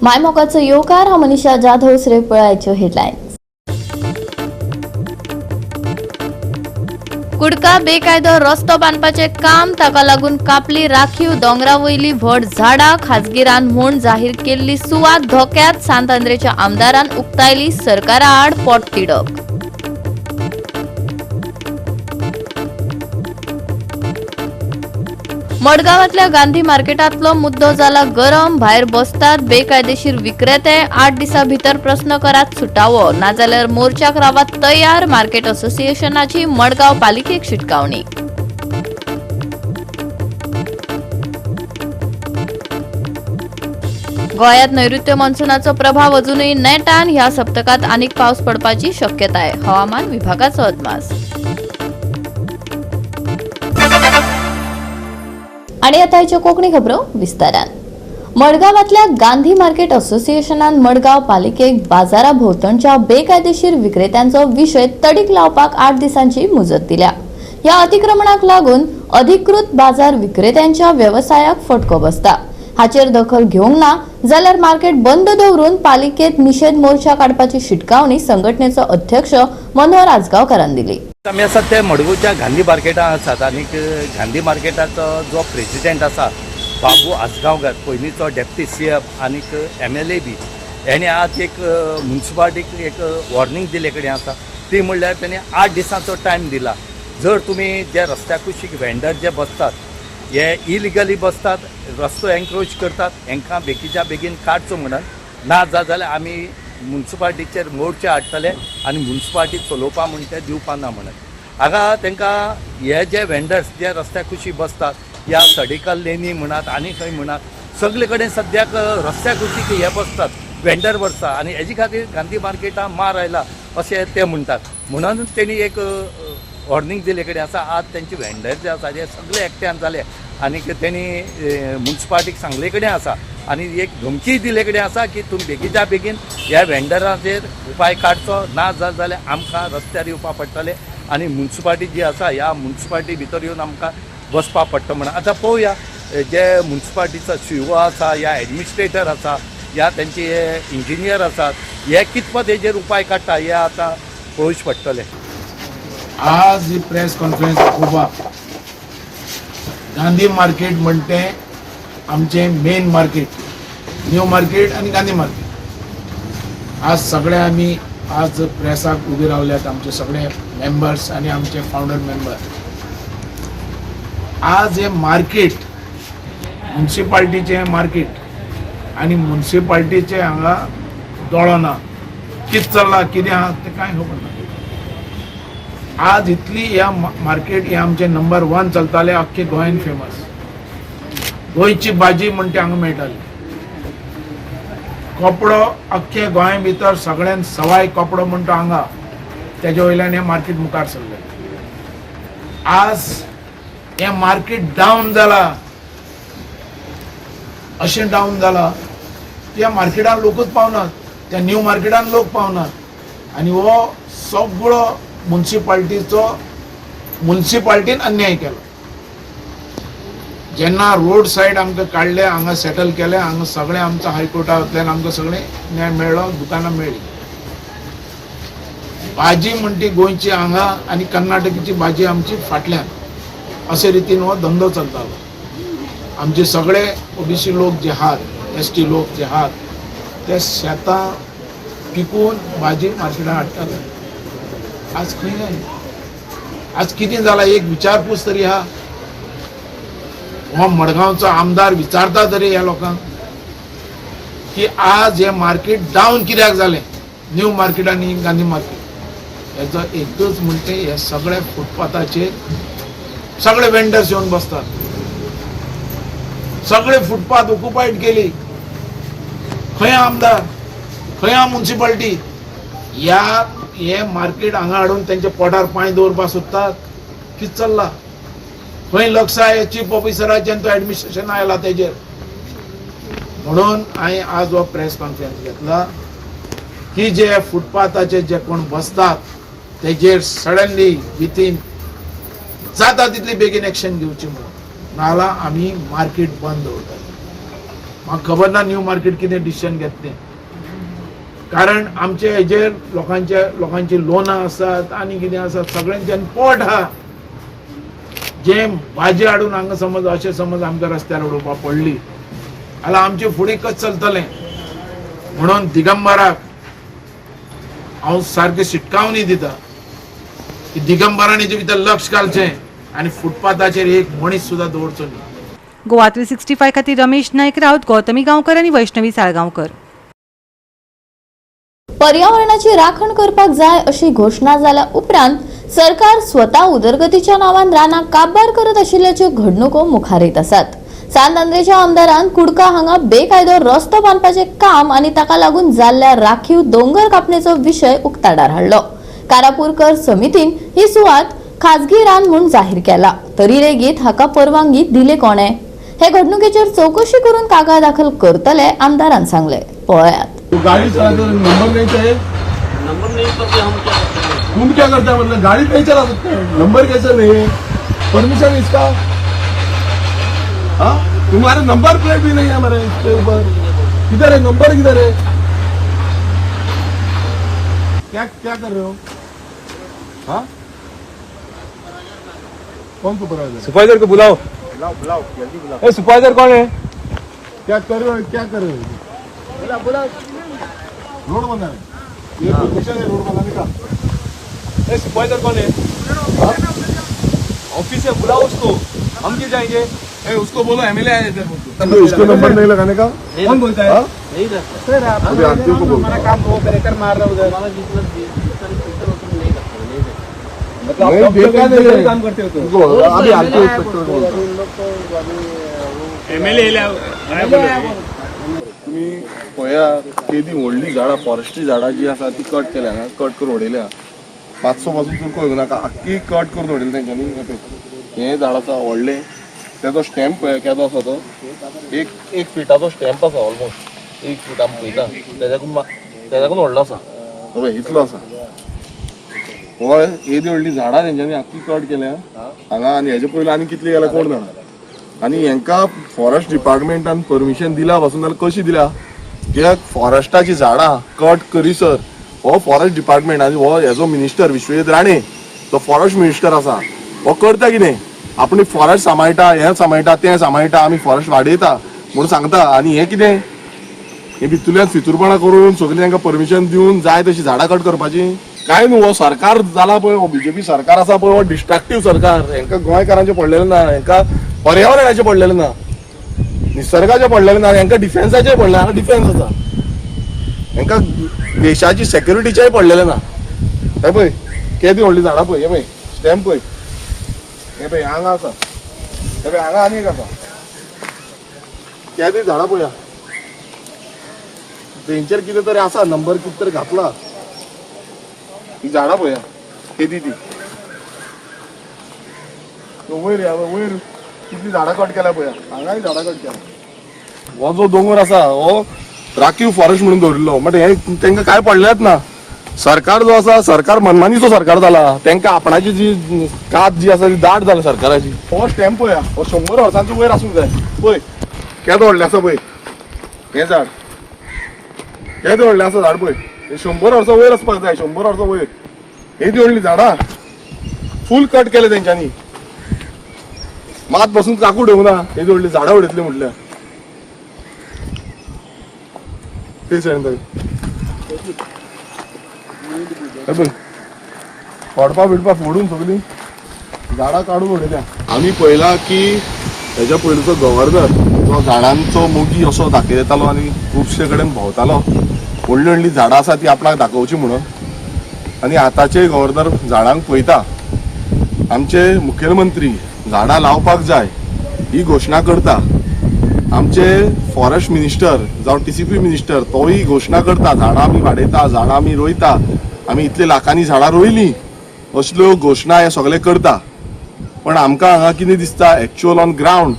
मायमोगाचो येवकार. हांव मनीषा जाधव. सुरय पळयाच्यो हेडलायन्स. कुडका बेकायदो रस्तो बांदपाचें काम, ताका लागून कापली राखीव दोंगरा वयली व्हड झाडां. खाजगी रान म्हूण जाहीर केल्ली सुवात धोक्यात. सांत आंद्रेच्या आमदारान उक्तायली सरकारा आड पोटतिडक. मडगांवांतल्या गांधी मार्केटांतलो मुद्दो जाला गरम. भायर बसतात बेकायदेशीर विक्रेते. 8 दिसां भितर प्रस्न करात सुटावो, नाजाल्यार मोर्चाक रावात तयार. मार्केट असोसिएशनाची मडगांव पालिकेक शिटकावणी. गोंयांत नैऋत्य मॉन्सूनाचो प्रभाव अजूनय नेटान. ह्या सप्तकात आनीक पावस पडपाची शक्यताय. हवामान विभागाचो अदमास. आणि आता ह्याच्यो कोंकणी खबरो विस्तारान. मडगांवांतल्या गांधी मार्केट असोसिएशनान मडगांव पालिकेक बाजारा भोंवतणच्या बेकायदेशीर विक्रेत्यांचो विशय तडीक लावपाक 8 दिसांची मुजत दिल्या. ह्या अतिक्रमणाक लागून अधिकृत बाजार विक्रेत्यांच्या वेवसायाक फटको बसता. हाचेर दखल घेवंक ना जाल्यार मार्केट बंद दवरून पालिकेत निशेध मोर्चा काडपाची शिटकावणी संघटनेचो अध्यक्ष मनोहर आजगांवकारान दिली. आमी आसात ते मडगांवच्या गांधी मार्केटान आसात आनी गांधी मार्केटाचो जो प्रेजिडेंट आसा बाबू आजगांवकर, पयलींचो डेप्टी सी एम आनीक एम एल ए बी, हेणे आज एक मुन्सिपालिटीक एक वॉर्निंग दिल्ले कडेन आसा. ती म्हणल्यार तेणी 8 दिसांचो टायम दिला. जर तुमी जे रस्त्या कुशीक वेंडर जे बसतात, हे इलिगली बसतात, रस्तो एन्क्रोच करतात, हेंकां बेगीच्या बेगीन काडचो म्हणून. ना जाल्यार आमी मुन्सिपालिटीचेर मोर्चा हाडटले आनी मुन्सिपालिटी चलोवपा म्हण ते दिवपा ना म्हणून. हांगा तांकां हे जे वेंडर्स जे रस्त्या कुशीक बसतात, ह्या सडेकल लेनी म्हणात आनी खंय म्हणात, सगळे कडेन सद्याक रस्त्या कुशीक हे बसतात, वेंडर बसता आनी हेजे खातीर गांधी मार्केटाक मार आयला अशें ते म्हणटात. म्हणून तेणी एक वॉर्निंग दिल्ले कडेन आसा. आज तेंचे वेंडर जे आसा ते सगळे एकट्यान जाले आनी तेणी मुन्सिपालिटीक सांगले कडेन आसा आनी एक धमकी दिल्ले कडेन आसा की तुमी बेगीच्या बेगीन ह्या वेंडराचेर उपाय काडचो, ना जाल्यार आमकां रस्त्यार येवपा पडटलें आनी मुन्सिपालिटी जी आसा ह्या मुन्सिपालिटी भितर येवन आमकां बसपा पडटा म्हणून. आतां पळोवया, जे मुन्सिपालिटीचो सी ओ आसा या एडमिनिस्ट्रेटर आसा या तेंचे इंजिनियर आसात, हे कितपत हेजेर उपाय काडटा हे आतां पळोवचें पडटलें. आज ही प्रेस कॉन्फरन्स दाखोवपाक, गांधी मार्केट म्हणटे आमचें मेन मार्केट, न्यू मार्केट आनी गांधी मार्केट. आज सगळे आमी आज प्रेसाक उबे रावल्यात, आमचे सगळे मेंबर्स आनी आमचे फावंडर मेंबर. आज हे मार्केट मुन्सिपाल्टीचें मार्केट आनी मुन्सिपाल्टीचे हांगा दोळो ना. कितें चल्लां, कितें आहा तें कांय खबर ना. आज इतली ह्या मार्केट हे आमचे नंबर वन चलताले, अख्खे गोंयान फेमस. गोंयची भाजी म्हणटे हांगा मेळटाली. कपडो अख्खे गोंया भितर सगळ्यान सवाय कपडो म्हणटा हांगा. तेजे वयल्यान हें मार्केट मुखार सरलें. आज हें मार्केट डावन जाला. अशें डावन जाला, त्या मार्केटान लोकूच पावनात, त्या न्यू मार्केटान लोक पावनात आनी हो सगळो मुन्सिपाल्टीचो, मुन्सिपाल्टीन अन्याय केलो. जेन्ना रोड सायड आमकां काडले, हांगा सेटल केले, हांगा सगळें आमकां हायकोर्टांतल्यान आमकां सगळें न्याय मेळ्ळो, दुकानां मेळ्ळी. भाजी म्हणटी गोंयची हांगा आनी कर्नाटकीची भाजी आमची फाटल्यान, अशे रितीन हो धंदो चलतालो. आमचे सगळे ओबीसी लोक जे आहात, एस टी लोक जे आहात, ते शेतां पिकून भाजी मार्केटात हाडटाले. आज खंय जाय? आज कितें जाला? एक विचारपूस तरी आहा? हो मडगांवचो आमदार विचारता तरी ह्या लोकांक की आज हे मार्केट डावन कित्याक जालें, न्यू मार्केट आनी गांधी मार्केट? हेजो एकच म्हणटे, हे सगळे फुटपाथाचेर सगळे वेंडर्स येवन बसतात. सगळे फुटपाथ ऑक्युपायड केली. खंय आमदार, खंय मुन्सिपाल्टी? ह्या हे मार्केट हांगा हाडून तेंच्या पोटार पांय दवरपाक सोदतात. कितें चल्ला? खंय लक्ष आहे चीफ ऑफिसराचें आनी तो एडमिनिस्ट्रेशन आयला तेजेर? म्हणून हांवें आज हो प्रेस कॉन्फरन्स घेतला की जे फुटपाथाचेर जे कोण बसतात तेजेर सडनली विथीन जाता तितली बेगीन एक्शन घेवची म्हणून. नाजाल्यार आमी मार्केट बंद दवरतले. म्हाका खबर ना न्यू मार्केट कितें डिसिजन घेतलें, कारण आमचे हेजेर लोकांचे लोकांची लोनां आसात आनी कितें आसात सगळ्यांच्यान पोट आहा. जे भाजी हाडून हांगा समज अशें समज आमकां रस्त्यार उडोवपाक पडली जाल्यार आमचें फुडें कशें चलतलें. म्हणून दिगंबराक हांव सारकें शिटकावणी दिता की दिगंबरान हेजे भितर लक्ष घालचें आनी फुटपाथाचेर एक मनीस सुद्दां दवरचो न्ही. गोवा 365 खातीर रमेश नायक राऊत, गौतमी गांवकर आनी वैष्णवी साळगांवकर. पर्यावरणाची राखण करपाक जाय अशी घोशणा जाल्या उपरांत सरकार स्वता उदरगतीच्या नावान रानां काबार करत आशिल्ल्याच्यो घडणुको मुखार येत आसात. सांत आंद्रेच्या आमदारान कुडका हांगा बेकायदो रस्तो बांदपाचें काम आनी ताका लागून जाल्ल्या राखीव दोंगर कापणेचो विशय उक्ताडार हाडलो. कारापूरकर समितीन ही सुवात खाजगी रान म्हूण जाहीर केला, तरी लेगीत हाका परवानगी दिले कोणे? हे घडणुकेचेर चवकशी करून कागाळ दाखल करतले आमदारान सांगले. पळयात. तो गाड़ी चलाते हुए नंबर नहीं चाहिए. नंबर नहीं पर हम क्या करते हैं? तुम क्या करते हैं? मतलब गाड़ी नहीं चला सकते हैं, नंबर कैसे नहीं है, परमिशन इसका? हाँ, तुम्हारे नंबर प्लेट भी नहीं है हमारे इसके ऊपर. किधर है नंबर, किधर है? क्या क्या कर रहे हो? हाँ, कौन सुपरवाइजर? सुपरवाइजर को बुलाओ. बुलाओ बुलाओ, जल्दी बुलाओ. ए, सुपरवाइजर कौन है? क्या कर रहे हो, क्या कर रहे हो? बुला बुला. रोड बना रहे, ये परमिशन है रोड बनाने का? ए, सुपरवाइजर कौन है? ऑफिस है, बुलाओ उसको. हम क्यों जाएंगे? ए, उसको बोलो एमएलए आए इधर. उसको नंबर नहीं लगाने का. कौन बोलता है? हाँ? नहीं रहता. अभी आरटीओ को बोलता हूँ. हमारा जितना जितना फिल्टर होता है, नहीं लगता, नहीं रहता. नहीं देखा नहीं है. काम करते हो तो उनको बोलो, अभी आरटीओ इंस्पेक्टर को बोलता हूँ. उन लोग तो अभी एमएलए. तुम्ही पळया, केदी व्हडली झाडां, फॉरेस्ट्री झाडां जी आसा ती कट केल्या हांगा, कट करून उडयल्या. मातसो पासून चुरको येवं नाका, आख्खी कट करून उडयली तेंच्यांनी. हें पळय, हें झाड आसा व्हडलें, तेजो स्टॅम्प पळय केदो आसा तो. एक एक फिटाचो स्टॅम्प आसा, ऑलमोस्ट एक फीट आमी पळयता तेज्याकून व्हडलो आसा. हो पळय, इतलो आसा. हय, येदी व्हडली झाडां तेंच्यांनी आख्खी कट केल्या हांगा. आनी हेजे पयलीं आनी कितली गेल्या कोण जाणा. आनी हेंकां फॉरेस्ट डिपार्टमेंटान परमिशन दिला पासून जाल्यार कशी दिल्या? कित्याक फॉरेस्टाची झाडां कट करीसर हो फॉरेस्ट डिपार्टमेंट आनी हो हेजो मिनिस्टर विश्वजीत राणे जो फॉरेस्ट मिनिस्टर आसा, हो करता कितें? आपणी फॉरेस्ट सांबाळटा, हें सांबाळटा, तें सांबाळटा, आमी फॉरेस्ट वाडयता म्हणून सांगता. आनी हें कितें? हे भितूल्यान फितूरपणां करून सगळीं तांकां परमिशन दिवन जाय तशी झाडां कट करपाची काय न्हू. हो सरकार जाला पळय, हो बीजेपी सरकार आसा पळय, हो डिस्ट्रक्टीव सरकार. हेंकां गोंयकारांचें पडलेलें ना, हेंकां पर्यावरणाचें पडलेलें ना, निसर्गाचें पडलेलें ना, हेंकां डिफेन्साचें पडलें. हांगा डिफेन्स आसा, हेंकां देशाची सेक्युरिटीचेंय पडलेलें ना. हे पळय, केदी व्हडली झाडां पळय. हे पळय, स्टॅम्प पळय. हे पळय, हांगा आसा. हे पळय, हांगा आनी एक आसा. केदी झाडां पळया. तेंचेर कितें तरी आसा, नंबर कितें तरी घातला. ही झाडां पळया केदी ती. तो वयर या, वयर कितली झाडां कट केल्या पळया. हांगाय झाडां कट केल्या. हो जो दोंगर आसा हो राखीव फॉरेस्ट म्हणून दवरिल्लो, बट हे तांकां कांय पडलेंच ना. सरकार जो आसा, सरकार मनमानीचो सरकार जाला. तांकां आपणाची जी कात जी आसा ती दाट जाला सरकाराची. हो स्टॅम्प पळया, हो 100 वर्सांचो वयर आसूंक जाय. पळय केदो व्हडलें आसा पळय हें झाड, केदें व्हडलें आसा झाड पळय. हे 100 वर्सां वयर आसपाक जाय, 100 वर्सां वयर. येदी व्हडली झाडां फूल कट केले तेंच्यांनी. मात बसून चाकू उडोवंक ना, येदी व्हडली झाडां उडयतली म्हटल्यार. ते सायडीन हे पळय, फोडपा बिडपा फोडून सगळीं झाडां काडून उडयल्या. आमी पळयला की हेज्या पयलींचो गव्हर्नर जो झाडांचो मोगी असो दाखयतालो आनी खुबशे कडेन भोंवतालो, व्हडली व्हडली झाडां आसा ती आपणाक दाखोवची म्हणून. आनी आतांचे गव्हर्नर झाडांक पळयता. आमचे मुखेलमंत्री झाडां लावपाक जाय ही घोशणा करता. आमचे फॉरेस्ट मिनिस्टर जावं टीसीपी मिनिस्टर तोय घोशणा करता, झाडां आमी वाडयता, झाडां आमी रोयता, आमी इतले लाखांनी झाडां रोयलीं, असल्यो घोशणा हे सगळे करता. पण आमकां हांगा कितें दिसता? एक्चुअल ऑन ग्रावंड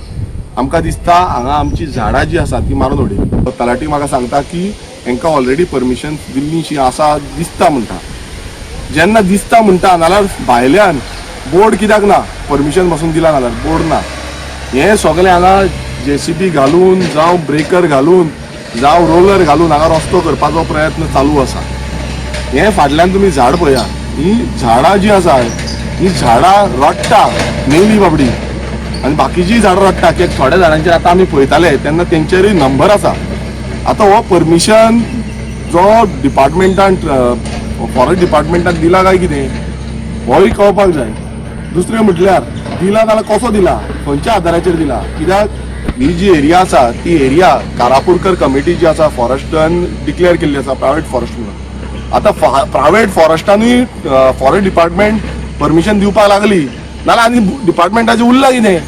आमकां दिसता, हांगा आमची झाडां जी आसा ती मारून उडयली. तलाठी म्हाका सांगता की हेंकां ऑलरेडी परमिशन दिल्लीशी आसा दिसता म्हणटा. जेन्ना दिसता म्हणटा नाल्यार भायल्यान बोर्ड कित्याक ना? परमिशन पासून दिला नाल्यार बोर्ड ना. हें सगळें हांगा जेसीबी घालून जावं ब्रेकर घालून जावं रोलर घालून हांगा रस्तो करपाचो प्रयत्न चालू आसा. हे फाटल्यान तुमी झाड पळया, ही झाडां जी आसा ही झाडां रडटा नेली बाबडी आनी बाकीचीय झाडां रडटा. की थोड्या झाडांचेर आतां आमी पळयताले तेन्ना तेंचेरूय नंबर आसा. आतां हो परमिशन जो डिपार्टमेंटान फॉरेस्ट डिपार्टमेंटान दिला काय कितें होय कळपाक जाय. दुसरें म्हटल्यार दिला जाल्यार कसो दिला, खंयच्या आदाराचेर दिला, कित्याक ही जी एरिया आसा ती एरिया कारापूरकर कमिटी जी आसा फॉरेस्टान डिक्लेअर केल्ली आसा प्रायवेट फॉरेस्ट म्हणून. आतां प्रायवेट फॉरेस्टानूय फॉरेस्ट डिपार्टमेंट परमिशन दिवपाक लागली नाल्यार आनी डिपार्टमेंटाचें उरलां कितें?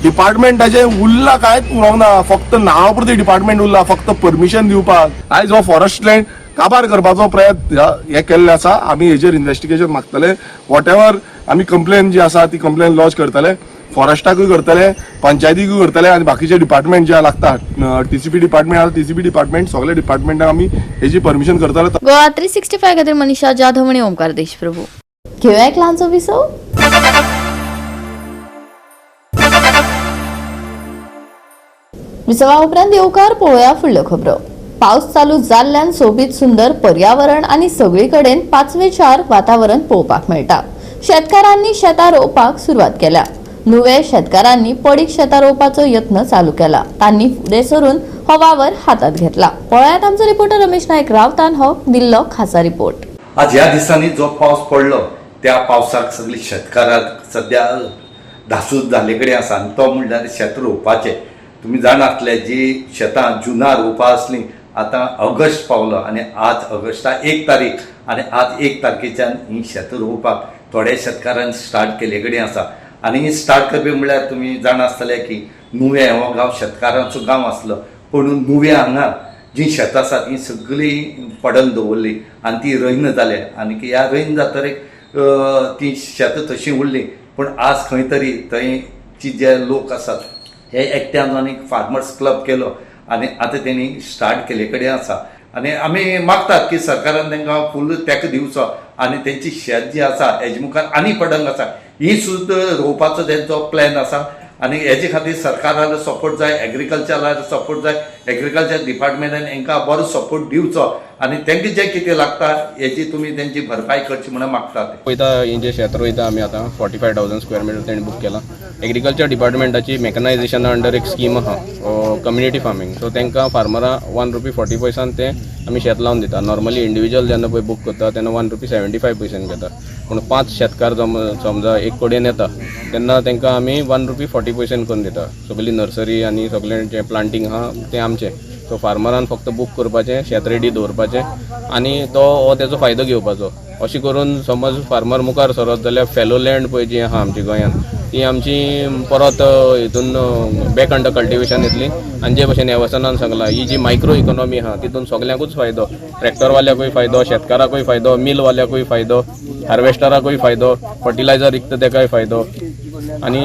डिपार्टमेंटाचें उरलां कांयच उरोंक ना, फक्त नांवा पुरतें डिपार्टमेंट उरलां, फक्त परमिशन दिवपाक. आयज हो फॉरेस्ट लँड काबार करपाचो प्रयत्न हे केल्ले आसा. आमी हेजेर इन्वेस्टिगेशन मागतले. What ever आमी कंप्लेन जी आसा ती कंप्लेन लॉज करतले, फॉरेस्टाकूय करतले, पंचायतीकूय करतले आनी बाकीचे डिपार्टमेंट जे लागता टीसीपी डिपार्टमेंट आसा, टीसीपी डिपार्टमेंट सगळे डिपार्टमेंटाक आमी हेजी परमिशन करतले. गोवा 365 खातीर मनीषा जाधव आणि ओमकार देशप्रभू. घेवया एक ल्हानसो विसव. विसवा उपरांत येवकार पळोवया फुडल्यो खबरो. पावस चालू जाल्ल्यान सोबीत सुंदर पर्यावरण आनी सगळी कडेन पाचवेचार वातावरण पळोवपाक मेळटा. शेतकारांनी शेतां रोवपाक सुरवात केल्या. नुवे शेतकारांनी पडीक शेतां रोवपाचो यत्न चालू केला. तांणी फुडें सरून हो वावर हातात घेतला. पळयात आमचो रिपोर्टर रमेश नायक रावतान हो दिल्लो खासा रिपोर्ट. आज ह्या दिसांनी जो पावस पडलो त्या पावसाक सगळी शेतकाराक सद्या धासूस जाल्ले कडेन आसा आनी तो म्हणल्यार शेत रोवपाचें. तुमी जाणा आसले जी शेतां जुना रोवपा आसलीं, आतां ऑगस्ट पावलो आनी आज ऑगस्टा 1 तारीख आनी आज 1 तारखेच्यान ही शेतां रोवपाक थोड्या शेतकारांनी स्टार्ट केल्ले कडेन आसा. आनी ही स्टार्ट करपी म्हणल्यार तुमी जाणा आसतले की नुवें हो गांव शेतकारांचो गांव आसलो, पूण नुवें हांगा जीं शेतां आसात तीं सगळीं पडंग दवरली आनी ती रैन जाले आनी ह्या रैन जातरीक ती शेतां तशीं उरलीं. पूण आज खंय तरी थंयची जे लोक आसात हे एकट्यान आनी फार्मर्स क्लब केलो आनी आतां तेणी स्टार्ट केल्ले कडेन आसा. आनी आमी मागतात की सरकारान तांकां फूल तेंको दिवचो आनी तेंची शेत जी आसा हेजे मुखार आनी पडंग आसा ही सुद्दां रोवपाचो तेंचो प्लॅन आसा. आनी हेजे खातीर सरकारालो सपोर्ट जाय, एग्रीकल्चराचो सपोर्ट जाय, एग्रीकल्चर डिपार्टमेंटान हेंकां बरो सपोर्ट दिवचो आनी तेंकां जें कितें लागता हेजी तुमी तेंची भरपाय करची म्हणून मागतात. पळयता हे जे शेत रोयता आमी आतां 45,000 स्क्वेअर मिटर तेणी बूक केलां. एग्रीकल्चर डिपार्टमेंटाची मॅकनायझेशना अंडर एक स्कीम आहा कम्युनिटी फार्मींग. सो तांकां फार्मरां 1 रुपी 40 पयसान ते आमी शेत लावन दिता. नॉर्मली इंडिविज्युअल जेन्ना पळय बूक करता तेन्ना 1 रुपी 75 पयशान घेता, पूण 5 शेतकार समजा एक कडेन येता तेन्ना तांकां आमी 1 रुपी 40 पयशान करून दिता. सगळी नर्सरी आनी सगळें जें प्लांटींग आहा तें आमचें. सो फार्मरान फक्त बूक करपाचें, शेत रेडी दवरपाचें आनी तो हो तेजो फायदो घेवपाचो. अशें करून समज फार्मर मुखार सरत जाल्यार फेलो लँड पळय जी आहा आमची गोंयांत ती आमची परत हितून बॅक अंडर कल्टिवेशन येतली. आनी जे भशेन एवसनान सांगलां, ही जी मायक्रो इकॉनॉमी आहा तितून सगल्यांकूच फायदो, ट्रॅक्टरवाल्याकूय फायदो, शेतकाराकूय फायदो, मिलवाल्याकूय फायदो, हार्वेस्टराकूय फायदो, फर्टिलायझर विकता तेकाय फायदो. आनी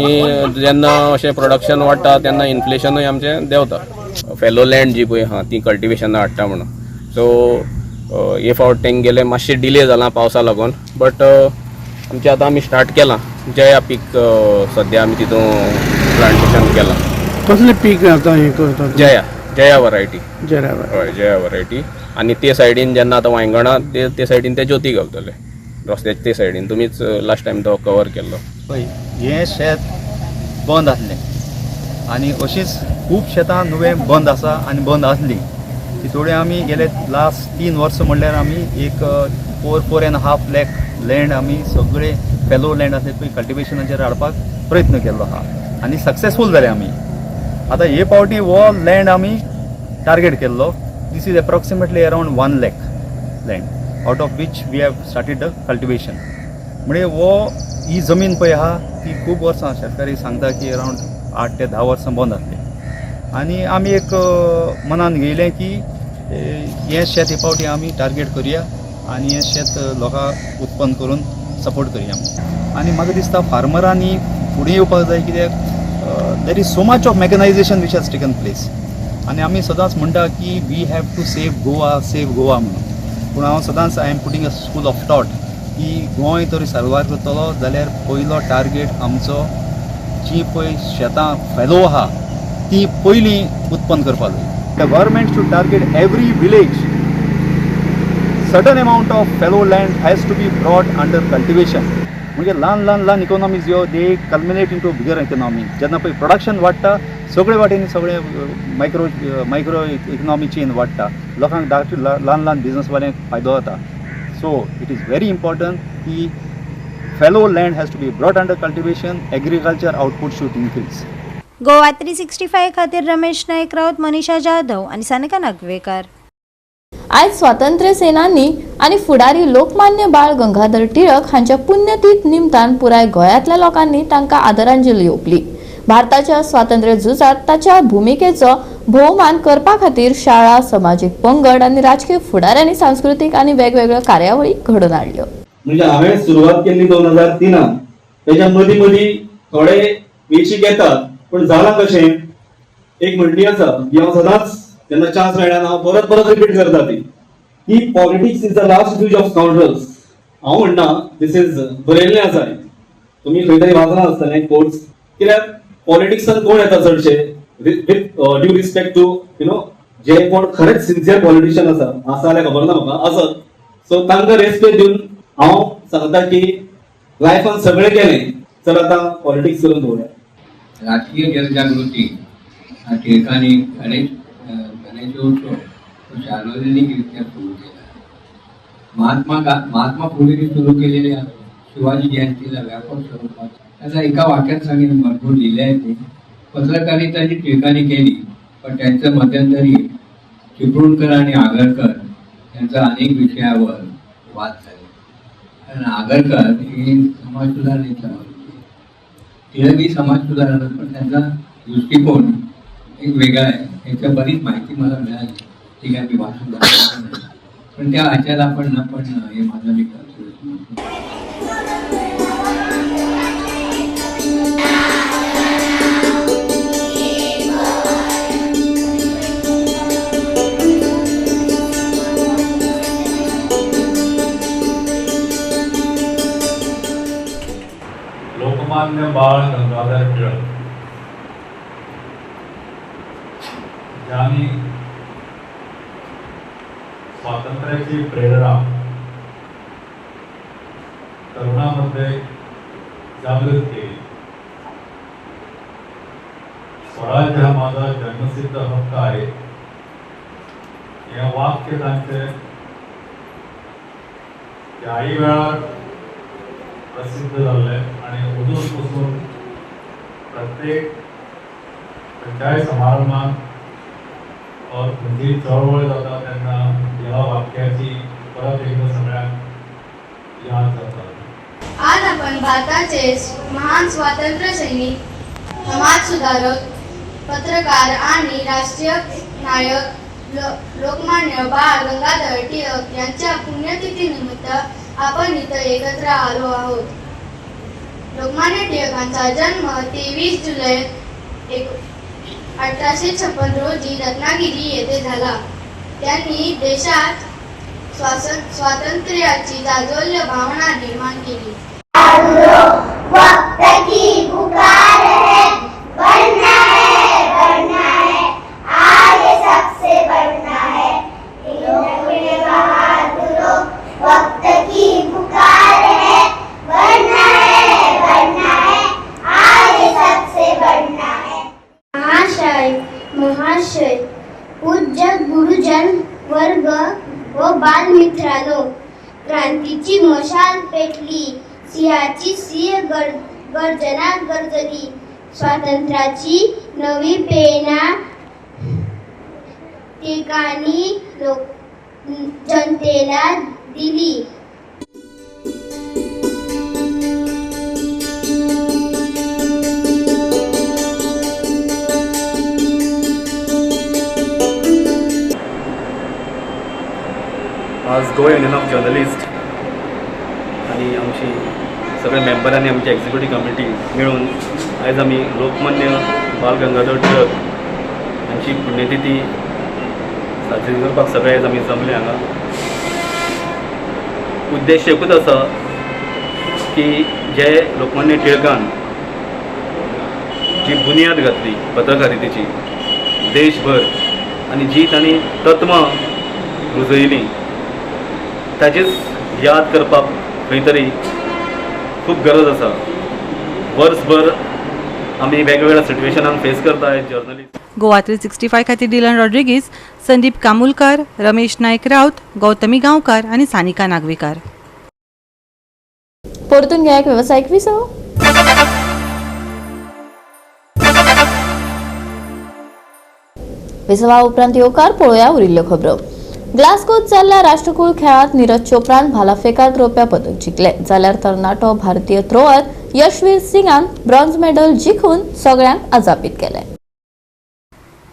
जेन्ना अशें प्रोडक्शन वाडटा तेन्ना इन्फ्लेशनूय आमचें देंवता. फेलो लँड जी पळय आहा ती कल्टिवेशना हाडटा म्हणून. सो हे फावट तेंगेले मातशें डिले जालां पावसा लागून, बट आमचें आतां आमी स्टार्ट केलां. जया पीक सद्या आमी तितून प्लांटेशन केलां. कसलें पीक आतां हें करता? जया, जया वरायटी. जरा. हय, जया वरायटी. आनी ते सायडीन जेन्ना आतां वांयगणां ते ते सायडीन ते ज्योती घालतले रस्त्याचे ते सायडीन. तुमीच लास्ट टायम तो कवर केल्लो. पळय, हें शेत बंद आसलें आनी अशींच खूब शेतां नुवें बंद आसा आनी बंद आसलीं. तितोडे आमी गेले लास्ट 3 वर्सां म्हणल्यार आमी एक 4, 4.5 lakh land आमी सगळे फेलो लँड आसले पळय कल्टिवेशनाचेर हाडपाक प्रयत्न केल्लो आहा आनी सक्सेसफूल जाले आमी. आतां हे फावटी हो लँड आमी टार्गेट केल्लो. This is approximately around 1 lakh land, out of which we have started the cultivation. म्हणजे हो ही जमीन पळय आहा ती खूब वर्सां शेतकारी सांगता की अरावंड 8 ते 10 वर्सां बंद आसली आनी आमी एक मनान घेयलें की हें शेत हे फावटी आमी टार्गेट करुया आनी हें शेत लोकांक उत्पन्न करून सपोर्ट करुया. आनी म्हाका दिसता फार्मरांनी फुडें येवपाक जाय, कित्याक there is so much of mechanization which has taken place. आनी आमी सदांच म्हणटा की we have to save Goa, save Goa म्हणून, पूण हांव सदांच I am putting a school of thought की गोंय तर सर्वायव करतलो जाल्यार पयलो टार्गेट आमचो जी पळय शेतां फेलो आहा. ती पयलीं उत्पन्न करपाक जाय. The government should target every village. Certain amount of fallow land has to be brought under cultivation. म्हणजे ल्हान ल्हान ल्हान इकोनॉमीज ह्यो they culminate into bigger economy. जेन्ना पळय प्रोडक्शन वाडटा सगळे वाटेनी सगळे मायक्रो मायक्रो इकनॉमी चेन वाडटा, लोकांक धाकटे ल्हान ल्हान बिजनसवाल्यांक फायदो जाता. So it is very important की fallow land has to be brought under cultivation, agriculture output should increase. Goa 365 खातीर रमेश नायक राऊत, मनीषा जाधव आनी सानिका नागवेकर. आयज स्वातंत्र्य सेनानी आनी फुडारी लोकमान्य बाळ गंगाधर टिळक हांच्या पुण्यतीथ निमतान पुराय गोंयांतल्या लोकांनी तांकां आदरांजली ओंपली. भारताच्या स्वातंत्र्य झुजांत ताच्या भुमिकेचो भोवमान करपा खातीर शाळा, समाजीक पंगड आनी राजकीय फुडाऱ्यांनी सांस्कृतीक आनी वेगवेगळ्यो कार्यावळी घडोवन हाडल्यो. म्हणजे हांवें सुरवात केल्ली 2003, तेच्या मदीं मदीं थोडे वेंचीक येतात, पूण जालां कशें, एक म्हणणी आसा की हांव सदांच जेन्ना चान्स मेळ्ळा हांव परत परत रिपीट करता ती की politics is the last refuge of scoundrels. हांव म्हणना, this is बरयल्लें आसा, तुमी खंय तरी वाचलां आसतलें कोट्स. कित्याक पॉलिटिक्सान कोण येता चडशे, with due respect to जे कोण खरेंच सिन्सियर पॉलिटिशियन आसा, आसा जाल्यार खबर ना म्हाका, आसत, सो तांकां रेस्पेक्ट दिवन हांव सांगता की लायफान सगळें केलें, चल आतां पॉलिटिक्स करून दवरूया. राजकीय जनजागृती हा टिळकांनी गणेशोत्सव तो सार्वजनिकरित्या सुरू केला. महात्मा फुलेंनी सुरू केलेल्या शिवाजी जयंतीला व्यापक स्वरूपात त्याचा एका वाक्यात सांगेन, भरपूर लिहिले आहे ते. पत्रकारिता जी टिळकांनी केली, पण त्यांचं मध्यंतरी चिपळूणकर आणि आगरकर यांचा अनेक विषयावर वाद झाले, कारण आगरकर हे समाजसुधारणेच्या बाजूचे, टिळक ही समाजसुधारणा, पण त्यांचा दृष्टिकोन एक वेगळा आहे. याच्या बरीच माहिती मला मिळाली. ठीक आहे, मी भाषण दाखवणार नाही, पण त्या ह्याच्याला आपण ना पण हे माझं मी करतो. लोकमान्य बाळ गंगाधर टिळक ज्यांनी स्वातंत्र्याची प्रेरणा तरुणामध्ये जागृत केली, स्वराज्य हा माझा जन्मसिद्ध हक्क आहे हे वाक्य तांचे त्याही वेळार प्रसिद्ध जाल्ले आनी अजून पसून प्रत्येक खंयच्याय समारंभात और खंयचीय चळवळ जाता तेन्ना ह्या वाक्याची परत एकदा सगळ्यांक याद जाता. आज आपण भारताचे महान स्वातंत्र्य सैनिक, समाजसुधारक, पत्रकार आणि राष्ट्रीय नायक लोकमान्य बाळ गंगाधर टिळक यांच्या पुण्यतिथीनिमित्त आपण इथं एकत्र आलो आहोत. लोकमान्य टिळकांचा जन्म 23 जुलै 1856 रोजी रत्नागिरी येथे झाला. त्यांनी देशात स्वातंत्र्याची जाज्वल्य भावना निर्माण केली. वक्त की पुकार है, बढ़ना है, बढ़ना है, आगे सबसे बढ़ना है. बहादुरों, वक्त की पुकार है, बढ़ना है, बढ़ना है, आगे सबसे बढ़ना है. महाशय महाशय, पूज्य गुरुजन वर्ग व बालमित्रांनो, क्रांतीची मशाल पेटली, सिंहाची सिंह गर्जना गर्जली, स्वातंत्र्याची नवी प्रेरणा टिळकांनी लोक जनतेला दिली. आज गोवा युनियन ऑफ जर्नलिस्ट आनी आमची सगळे मेंबरांनी आमची एक्झिक्युटीव कमिटी मेळून आयज आमी लोकमान्य बाल गंगाधर टिळक हांची पुण्यतिथी साजरी करपाक सगळे आयज आमी जमले हांगा. उद्देश एकूच आसा की जे लोकमान्य टिळकान जी बुन्याद घातली पत्रकारितेची, देशभर आनी जी तांणी तत्वां रुजयलीं ताचीच याद करपाक खंय तरी खूब गरज आसा. वर्सभर आमी वेगवेगळ्या सिट्युएशनाक फेस करता एज जर्नलिस्ट. गोवा 365 खातीर डिलन रॉड्रिगीस, संदीप कामुलकार, रमेश नायक राऊत, गौतमी गांवकार आनी सानिका नागवेकार. परतून घ्या एक वेवसायीक विसव. विसवा उपरांत येवकार पळोवया उरिल्ल्यो खबरो. ग्लासगोत जाल्ल्या राष्ट्रकुल खेळांत नीरज चोप्रान भालाफेकात रौप्या पदक जिखले, जाल्यार तरणाटो भारतीय थ्रोअर यशवीर सिंगान ब्रॉन्झ मेडल जिखून सगळ्यांक अजापीत केले.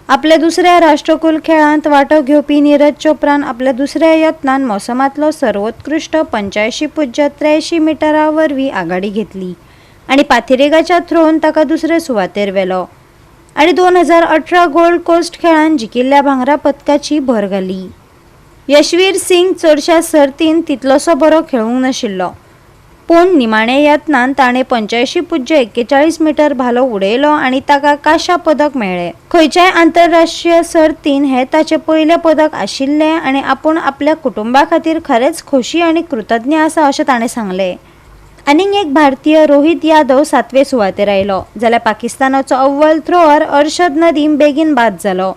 आपल्या दुसऱ्या राष्ट्रकुल खेळांत वांटो घेवपी नीरज चोप्रान आपल्या दुसऱ्या यत्नान मोसमांतलो सर्वोत्कृश्ट 85.83 मिटरा वरवीं आघाडी घेतली आनी पाथिरेगाच्या थ्रोन ताका दुसरे सुवातेर व्हेलो आनी 2018 गोल्ड कोस्ट खेळांत जिखिल्ल्या भांगरा पदकाची भर घाली. यशवीर सिंग चडश्या सर्तीन तितलोसो बरो खेळूंक नाशिल्लो, पूण निमाणे यत्नान ताणें 85.41 मिटर भालो उडयलो आनी ताका कांश्या पदक मेळ्ळें. खंयच्याय आंतरराष्ट्रीय सर्तीन हें ताचें पयलें पदक आशिल्लें आनी आपूण आपल्या कुटुंबा खातीर खरेंच खोशी आनी कृतज्ञ आसा अशें ताणें सांगलें. आनीक एक भारतीय रोहित यादव 7वे सुवातेर आयलो, जाल्यार पाकिस्तानाचो अव्वल थ्रोअर अर्शद नदीम बेगीन बाद जालो.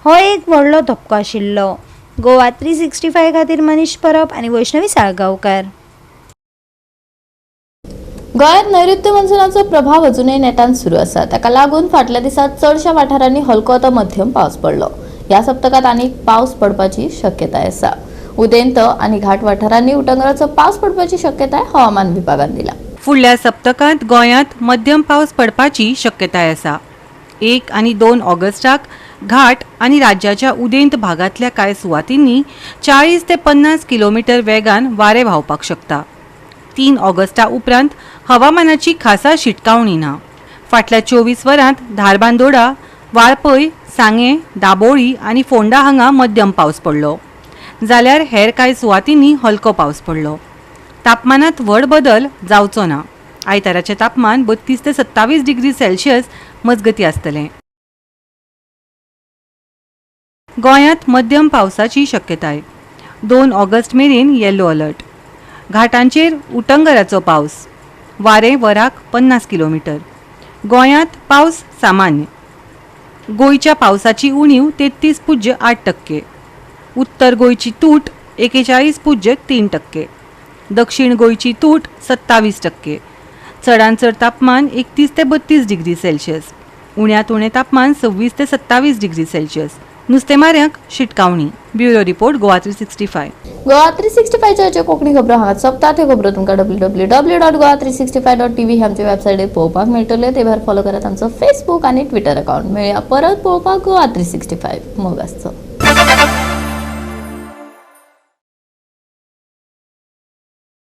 हो एक व्हडलो धपको आशिल्लो. गोवा 365 खातीर मनीष परब आनी वैष्णवी साळगांवकार. गोंयांत नैऋत्य मॉन्सुनाचो प्रभाव अजूनय नेटान सुरू आसा. ताका लागून फाटल्या दिसात चडशा वाठारांनी हलको तो मध्यम पावस पडलो. ह्या सप्तकांत आनीक पावस पडपाची शक्यताय आसा. उदेंत आनी घाट वाठारांनी उटंगराचो पावस पडपाची शक्यताय हवामान विभागान दिला. फुडल्या सप्तकांत गोंयांत मध्यम पावस पडपाची शक्यताय आसा. 1 आनी 2 ऑगस्टाक घाट आनी राज्याच्या उदेंत भागांतल्या कांय सुवातींनी 40 ते 50 किलोमीटर वेगान वारें व्हांवपाक शकता. 3 ऑगस्टा उपरांत हवामानाची खासा शिटकावणी ना. फाटल्या 24 वरांत धारबांदोडा, वाळपय, सांगें, दाबोळी आनी फोंडा हांगा मध्यम पावस पडलो, जाल्यार हेर कांय सुवातींनी हलको पावस पडलो. तापमानांत व्हड बदल जावचो ना. आयताराचें तापमान 32 ते 27 डिग्री सेल्सियस मजगतीं आसतलें. गोंयांत मध्यम पावसाची शक्यताय. 2 ऑगस्ट मेरेन येलो अलर्ट. घाटांचेर उटंगराचो पावस, वारें वराक 50 किलोमीटर. गोंयांत पावस सामान्य. गोंयच्या पावसाची उणीव 33.8%, उत्तर गोंयची तूट 41.3%, दक्षिण गोंयची तूट 27%. चडांत चड तापमान 31 ते 32 डिग्री सेल्सियस, उण्यांत उणें तापमान 26 ते 27 डिग्री सेल्सियस. नुस्तेमाऱ्यांक शिटकावणी. Bureau report, Goa 365. Goa 365च्यो Konkani खबरो हांगा सोंपता. त्यो खबरो तुमकां www.goa365.tv ह्या आमच्या वेबसायटीर पळोवपाक मेळटल्यो. ते भायर फॉलो करात आमचो फेसबूक आनी ट्विटर अकाउंट. मेळया परत पळोवपाक गोवा 365. मोग आसचो.